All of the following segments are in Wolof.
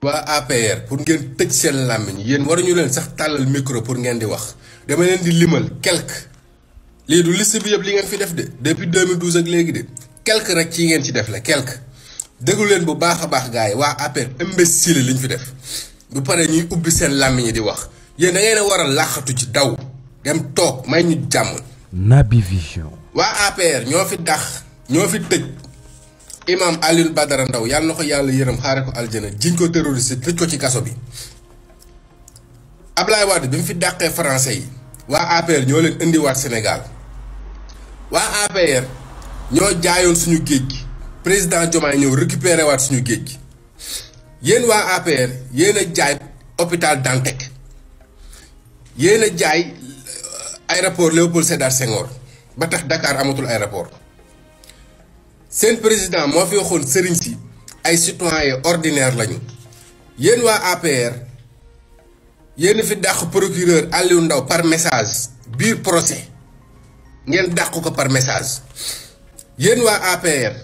waa APR pour ngeen tëj seen làmmiñ yéen waruñu leen sax tàllal micro pour ngeen di wax dama leen di limal quelque lii du liste bi yëpp li ngeen fi def de depuis 2012 ak léegi de quelque rek ci ngeen ci def la quelque déglu leen bu baax a baax gars yi waa APR imbécile liñ fi def bu paree ñuy ubbi seen làmmiñ yi di wax yéen da ngeen a war a làqatu ci daw dem toog may ñu jàmm. Naby Vision. waa APR ñoo fi dax ñoo fi tëj imam Alioune Badara Ndao yàlla na ko yàlla yërëm xaare ko aljana jiñ ko terroriste tëj ko ci kaso bi. Ablaye Wade bi mu fi dàqee français yi waa APR ñoo leen indiwaat Sénégal waa APR ñoo jaayoon suñu géej gi président Diomaye ñëw récupéré waat suñu géej gi yéen waa APR yéen a jaay hôpital Dantec yéen a jaay aéroport Léopold Sédar Senghor ba tax Dakar amatul aéroport seen président moo fi waxoon sëriñ si ay citoyen ordinaire lañu yéen waa APR yéen fi dàq procureur Aliou Ndao par message biir procès ngeen dàq ko par message yéen waa APR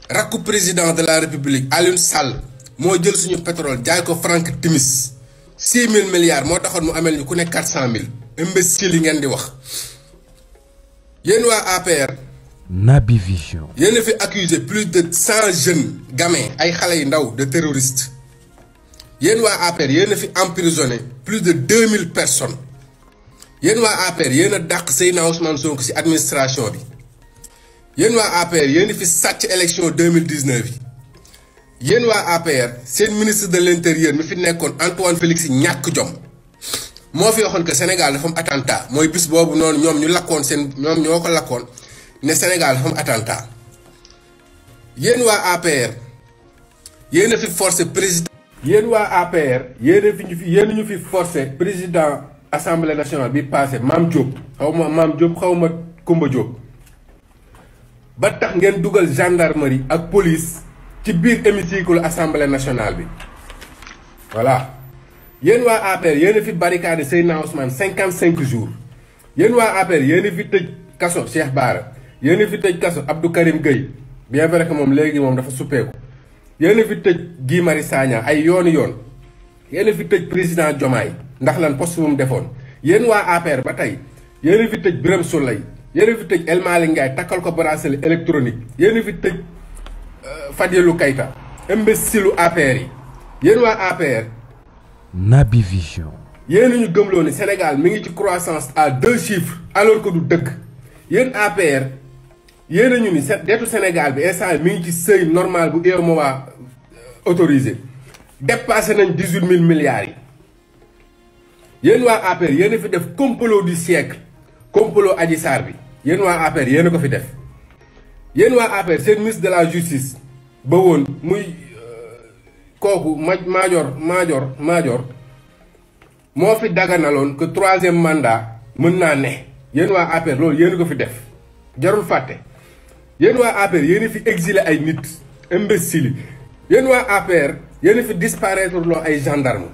rakku président de la république Aliou Sall moo jël suñu pétrole jaay ko Franck Timis 6000 milliards moo taxoon mu amel ñu ku ne 400000 imbécile yi ngeen di wax yéen waa APR. Naby Vision. yéen a fi accusé plus de 100 jeunes gamins ay xale yu ndaw de terroristes yéen waa APR yéen a fi emprisonné plus de 2000 personnes yéen waa APR yéen a dàq Seydina Ousmane Sonko ci administration bi yéen waa APR yéen a fi sàcc élection 2019 yi yéen waa APR seen ministre de l'intérieur mi fi nekkoon Antoine Félix ñàkk jom moo fi waxoon que Sénégal dafa am attentat mooy bis boobu noonu ñoom ñu lakkoon seen ñoom ñoo ko lakkoon ne Sénégal dafa am attentat yéen waa APR yéen a fi forcé président. yéen waa APR yéen ñu fi forcé président assemblée nationale bi passé Mame Diop xaw ma Mame Diop xaw ma Koumba Diop ba tax ngeen dugal gendarmerie ak police ci biir hémicycle assemblée nationale bi voilà. yéen waa APR yéen a fi barricade Seydina Ousmane 55 jours yéen waa APR yéen a fi tëj kaso Cheikh Bara yéen a fi tëj kaso Abdou Karim Gueye bien vrai que moom léegi moom dafa suppeeku yéen a fi tëj Guy Marius Sagna ay yoon yéen a fi tëj président Diomaye ndax lan poste bu mu defoon yéen waa APR ba tey yéen a fi tëj Birame Souleye yéen a fi tëj El Malick Ndiaye takkal ko bracelet électronique yéen a fi tëj Fadilou Keita imbécile APR yi yéen waa APR. Naby Vision. yéen ñu gëmloo ni Sénégal mi ngi ci croissance à 2 chiffres alors que du dëkk yéen APR yéen ñu ni dettu Sénégal bi instant mi ngi ci seuil normal bu UEMOA autorisé dépassé nañ 18000 milliards yi yéen waa APR yéen fi def complot du siècle complot Adji Sarr bi yéen waa APR yéen ko fi def yéen waa APR seen ministre de la justice ba woon muy kooku Madior moo fi daganaloon que 3e mandat mën naa ne yéen waa APR loolu yéen ko fi def jarul fàtte yéen waa APR yéen fi exilé ay nit imbécile yéen waa APR yéen fi disparaître loo ay gendarme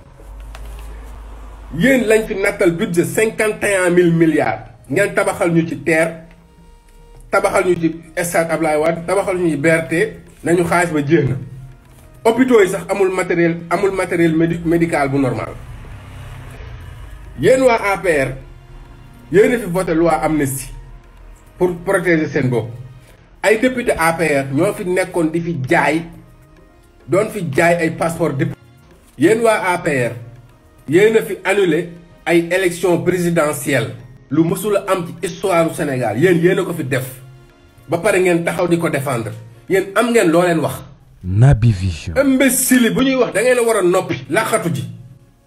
yéen lañ fi nattal budget 51000 milliards ngeen tabaxal ñu ci terre tabaxal ñu ci stade Ablaye Wade tabaxal ñu ci BRT nañu xaalis ba jeex na hôpitaux yi sax amul matériel médical bu normal yéen waa APR yéen fi voté loi amnistie pour protéger seen bopp ay député APR ñoo fi nekkoon di fi jaay doon fi jaay ay passeport député yéen waa APR yéen fi annulé ay élection présidentielle lu mësul a am ci histoire du Sénégal yéen ko fi def ba pare ngeen taxaw di ko défendre yéen am ngeen loo leen wax. Naby Vision. imbécile bu ñuy wax da ngeen a war a noppi laqatu ji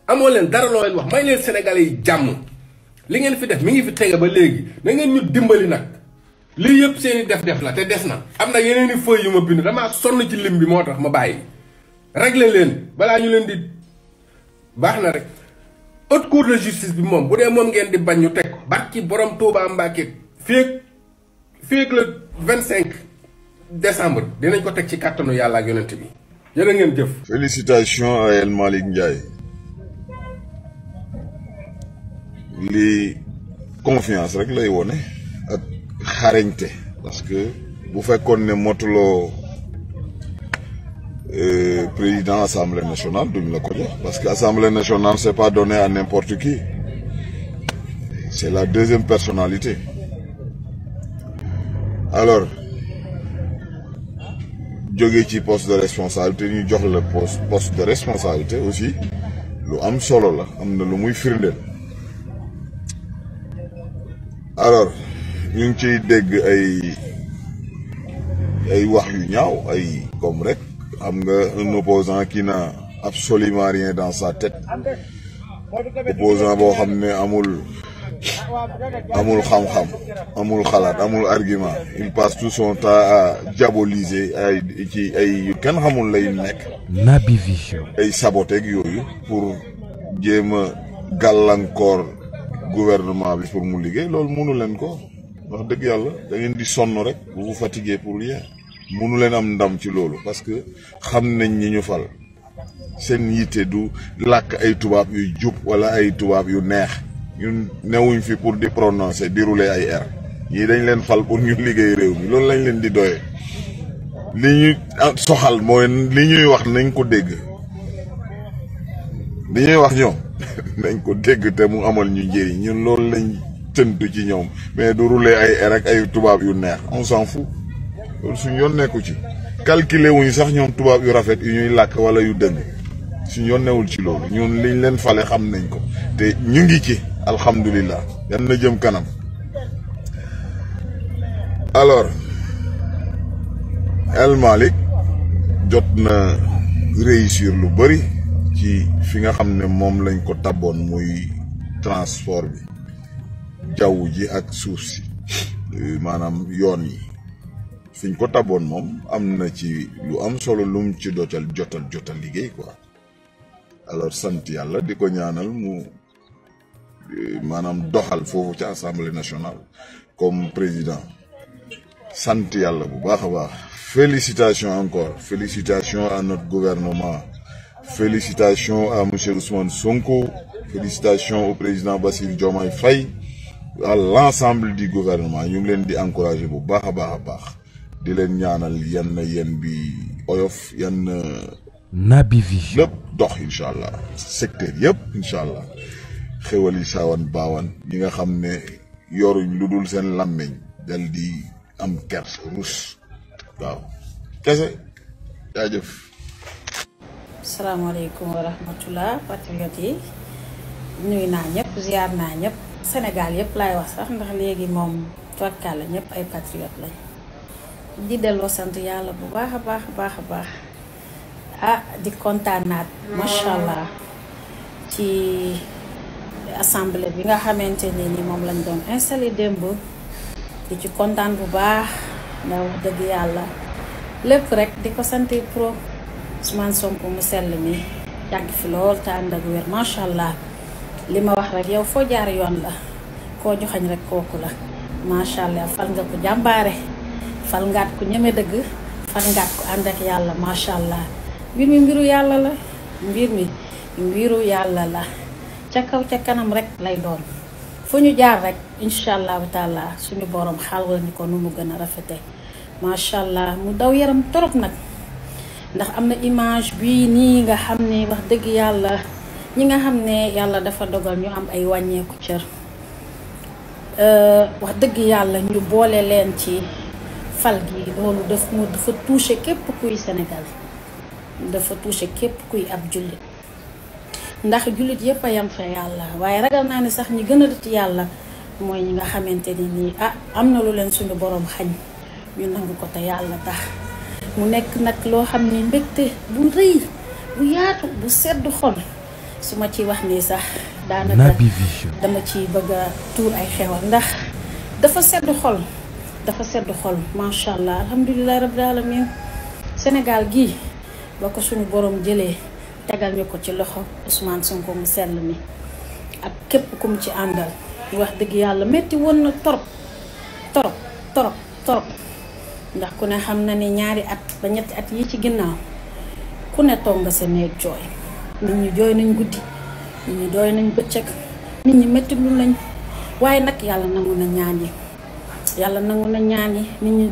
amoo leen dara loo leen wax may leen Sénégalais yi jàmm li ngeen fi def mi ngi fi tege ba léegi na ngeen ñu dimbali nag lii yëpp seeni def-def la te des na. am na yeneen i feuilles yu ma bind damaa sonn ci lim bi moo tax ma bàyyi régler leen balaa ñu leen di baax na rek haute cour de justice bi moom bu dee moom ngeen di bañ ñu teg ko barki borom Touba Mbacké fii ak le 25. décembre dinañ ko teg ci kàttanu yàlla ak yonent bi jërë ngeen jëf. Félicitations à El Malick Ndiaye lii confiance rek lay wone ak xarañte parce que bu fekkoon ne motuloo président Assemblée nationale duñ la ko jox parce que Assemblée nationale c'est pas donné à n'importe qui, c'est la deuxième personnalité. Alors jóge ci poste de responsabilité ñu jox la poste de responsabilité aussi lu am solo la, am na lu muy firndeel. Alors ñu ngi ciy dégg ay wax yu ñaaw ay comme rek xam nga un opposant qui n'a absolument rien dans sa tête, opposant boo xam ne amul xam-xam, amul xalaat, amul argument, il passe tout son temps à diaboliser ay yu kenn xamul lay nekk, Naby Vision, ay saboteeg yooyu pour jéem a gàllankoor gouvernement bi pour mu liggéey. Loolu mënu leen ko wax dëgg yàlla, da ngeen di sonn rek, vous vous fatiguez pour rien. mënu leen am ndam ci loolu parce que xam nañ ñi ñu fal seen yitte du làkk ay tubaab yu jub wala ay tubaab yu neex. ñun newuñ fi pour di prononcer di rouler ay R, ñii dañ leen fal pour ñu liggéey réew mi, loolu lañ leen di doyee. li ñuy soxal mooy li ñuy wax nañ ko dégg, li ñuy wax ñoom nañ ko dégg te mu amal ñu njëriñ, ñun loolu lañ tëntu ci ñoom, mais du rouler ay R ak ay tubaab yu neex, on s'en fout. loolu suñ yoon nekku ci, calculer wuñ sax ñoom tubaab yu rafet yu ñuy làkk wala yu dëng, suñ yoon newul ci loolu. ñun liñ leen fale xam nañ ko te ñu ngi ci, alhamdulillah, yan na jëm kanam. Alors El Malick jot na réussir lu bari ci fi nga xam ne moom lañ ko taboon muy transport bi, jaww ji ak suuf si, maanaam yoon yi. fiñ ko taboon moom am na ci lu am solo lum ci jotal liggéey quoi. Alors sant yàlla di ko ñaanal mu maanaam doxal foofu ci Assemblée nationale comme président. sant yàlla bu baax a baax. Félicitations encore, félicitations à notre gouvernement, félicitations à monsieur Ousmane Sonko, félicitations au président Bassirou Diomaye Faye, à l'ensemble du gouvernement. ñu ngi leen di encourager bu baax a baax di leen ñaanal yenn bi oyof Naby Vision lépp dox incha allah, secteur yëpp incha allah, xéwal yi saawan baawan ñi nga xam ne yoruñ lu dul seen làmmeñ dal di am kers rus waaw kese jaajëf. Assalamualaikum warahmatullah patriote yi nuyu naa ñëpp ziar naa ñëpp Sénégal yëpp laay wax sax ndax léegi moom torkal la ñëpp ay patriote lañ di delloo sant yàlla bu baax a baax di kontaanaat machallah ci assemblée bi nga xamante ne ni moom lañ doon installé démb di ci kontaan bu baax ndax wax dëgg yàlla lépp rek di ko santé pro Ousmane Sonko mu sell mi yàgg fi lool te ànd ak wér machallah li ma wax rek yow foo jaar yoon la koo joxañ rek kooku la machallah fal nga ko jàmbaare fal ngaat ko ñeme dëgg fal ngaat ko ànd ak yàlla machallah mbir mi mbiru yàlla la mbiru yàlla la ca kaw ca kanam rek lay doon fu ñu jaar rek inshallah taala suñu borom xalwal ñu ko nu mu gën a rafete machallah mu daw yaram torop nag ndax am na image bii nii nga xam ne wax dëgg yàlla ñi nga xam ne yàlla dafa dogal ñu am ay wàññeeku cër wax dëgg yàlla ñu boole leen ci fal gi loolu dafa touché képp kuy Sénégal dafa touché képp kuy ab jullit ndax jullit yépp a yam fa yàlla waaye ragal naa ne sax ñi gën a ci yàlla mooy ñi nga xamante ni nii am na lu leen suñu borom xañ ñu nangu ko te yàlla tax mu nekk nag loo xam ne mbégte bu rëy bu yaatu bu sedd xol su ma ciy wax nii sax daanaka dama ci bëgg a tuur ay xewal ndax dafa sedd xol macha allah alhamdulilah rabbil alamin Sénégal gii ba ko suñu borom jëlee tegal ñu ko ci loxo Ousmane Sonko mu sell mi ak képp kum ci àndal wax dëgg yàlla metti woon na torop ndax ku ne xam na ni ñaari at ba ñetti at yi ci ginnaaw ku ne toog nga sa néeg jooy nit ñi jooy nañ guddi nit ñi jooy nañ bëccëg nit ñi metti lu nañ waaye nag yàlla nangu na ñaan yi nit ñi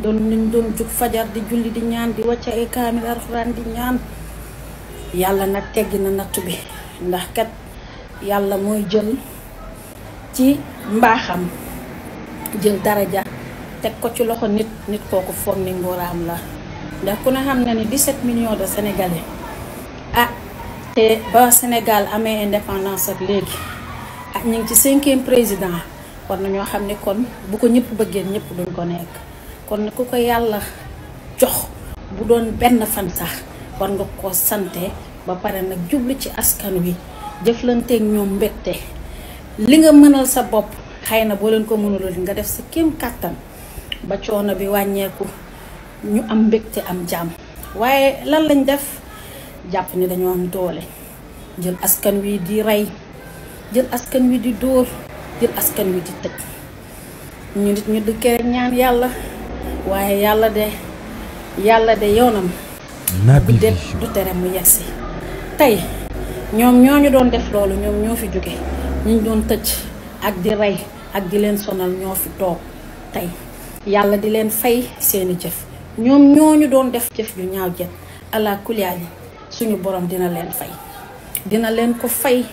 doon jug fajar di julli di ñaan di wàcce ay kaamil alxuraan di ñaan yàlla nag teggi na nattu bi ndax kat yàlla mooy jël ci mbaaxam jël daraja teg ko ci loxo nit kooku foog ni ngóoraam la ndax ku ne xam na ni 17 millions de sénégalais te ba Sénégal amee indépendance ak léegi ñu ngi ci 5e président war nañoo xam ne kon bu ko ñëpp bëggee ñëpp duñ ko nekk kon ku ko yàlla jox bu doon benn fan sax war nga ko sante ba pare nag jublu ci askan wi jëflanteeg ñoom mbégte li nga mënal sa bopp xëy na boo leen ko mënulul nga def sa kéem kàttan ba coono bi wàññeeku ñu am mbégte am jàmm waaye lan lañ def jàpp ni dañoo am doole jël askan wi di rey jël askan wi di dóor jël askan wi di tëj ñu nit ñu dëkkee rek ñaan yàlla waaye yàlla de yoonam Naby det Vision. du tere mu yegsi tey ñoom ñooñu doon def loolu ñoom ñoo fi jóge ñu doon tëj ak di rey ak di leen sonal ñoo fi toog tey yàlla di leen fay seeni jëf ñoom ñooñu doon def jëf ju ñaaw jet ala kuliyaali suñu borom dina leen fay dina leen ko fay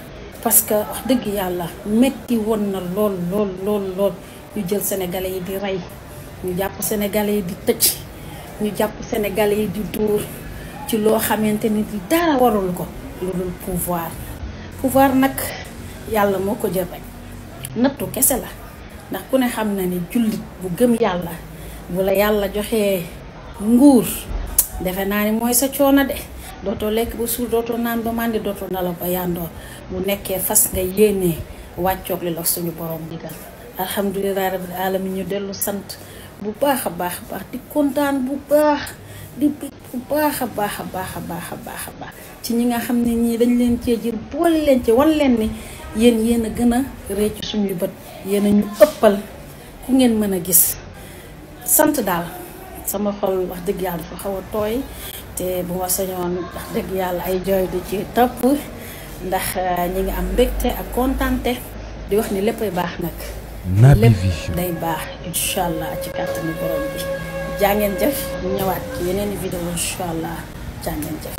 parce que wax dëgg yàlla metti woon na lool ñu jël sénégalais yi di rey ñu jàpp sénégalais yi di tëj ñu jàpp sénégalais yi di dóor ci loo xamante ni dara warul ko lu dul pouvoir nag yàlla moo ko jël rek nattu kese la ndax ku ne xam na ni jullit bu gëm yàlla bu la yàlla joxee nguur defe naa ni mooy sa coono de dootoo lekk ba suur dootoo naan ba màndi dootoo nalaw ba yàndoor bu nekkee fas nga yéenee wàccoog li la suñu borom digal alhamdulilah rabbil alamin ñu dellu sant bu baax a baax di kontaan bu baax di bég bu baax a baax ci ñi nga xam ne ñii dañ leen cee jël boole leen ci wan leen ni yéen a gën a rëy ci suñuy bët yéen a ñu ëppal ku ngeen mën a gis sant daal sama xol wax dëgg yàlla dafa xaw a tooy te bu ma sañoon wax dëgg yàlla ay jooy di ci topp ndax ñi ngi am mbégte ak kontaante di wax ni léppay baax nag Naby lépp Vision. day baax incha allah ci kàttanu borom bi jaa ngeen jëf ñu ñëwaat ci yeneen i vidéo incha allah jaa ngeen jëf